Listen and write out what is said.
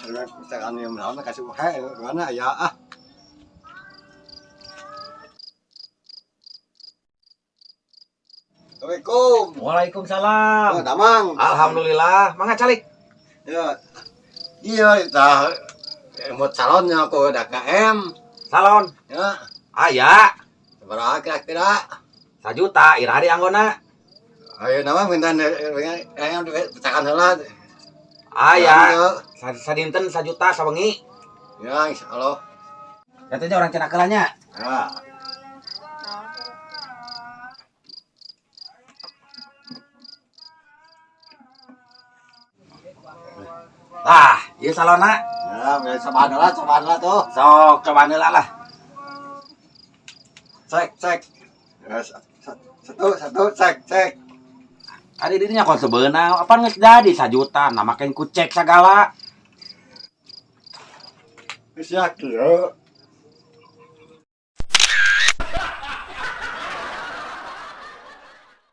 Misalkan yang naon kasih uhe mana ya ah. Assalamualaikum. Waalaikumsalam. Oh, Damang. Alhamdulillah, mangga calik. Ya. Iya, tah emot calonnya aku udah KM. Salon. Ya, Aya, sabaraha kira-kira? 1 juta iraha dianggona? Ayo nama minta yang petakan heula. Aya, sadinten 1 juta sawengi. Ya, insyaallah. Katanya orang cenah nya. Ya. Tah, ieu salonna. Ya, cobaan heula, cobaan heula tuh. Sok cobaan heula lah. Cek, cek. Ya, satu, satu, cek, cek. Tadi dirinya kok sebenang, apa geus jadi 1 juta, nah makin ku cek segala. Geus ya kieu.